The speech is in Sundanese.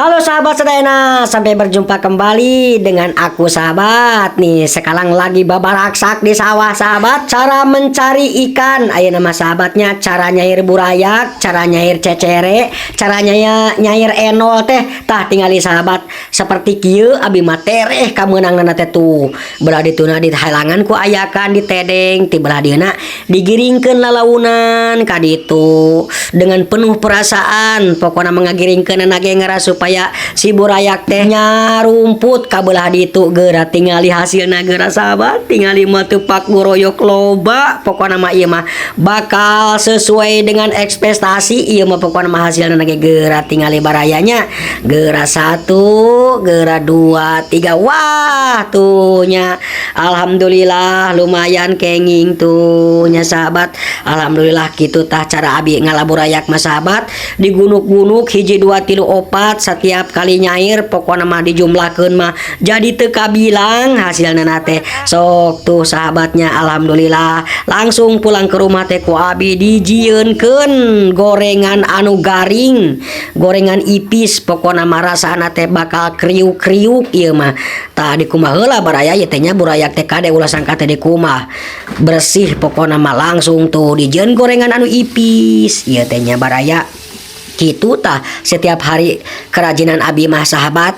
Halo sahabat sadayana, sampai berjumpa kembali dengan aku, sahabat. Nih, sekarang lagi babaraksak di sawah, sahabat. Cara mencari ikan, ayo nama sahabatnya, cara nyair burayak, cara nyair cecere, cara nyair enol teh. Tah, tingali sahabat, seperti kieu abi mah tereh kamenangan teh tuh. Belah dituna dihalangan ku ayakan ditedeng, ti belah dieuna digiringkeun lalaunan ka ditu dengan penuh perasaan. Pokokna mengagiringkeun ge ngera supaya si burayak teh nyarumput ka belah ditu. Geura tingali hasilna, geura sahabat, tingali mah teu pak guroyok loba. Pokokna mah ieu mah bakal sesuai dengan ekspektasi ieu mah. Pokokna mah hasilna ge geura tingali barayanya, geura satu, geura dua, tiga. Wah, tuh nya, alhamdulillah lumayan kenging tuh nya, sahabat. Alhamdulillah gitu tah cara abi ngala burayak mah, sahabat, digunuk-gunuk hiji, dua, tilu, opat. Setiap kali nyair pokokna mah dijumlahkeun mah jadi teu kabilang hasilna teh. Sok tuh sahabatnya, alhamdulillah langsung pulang ke rumah teh ku abi dijieunkeun gorengan anu garing, gorengan ipis. Pokokna mah rasana teh bakal kriuk-kriuk ieu mah. Tah, dikumbah heula baraya ieu teh nya, burayak teh kade ulah sangka teh dikumbah bersih. Pokokna mah langsung tuh dijieun gorengan anu ipis ieu teh nya, baraya. Gitu tah setiap hari kerajinan abi mah, sahabat.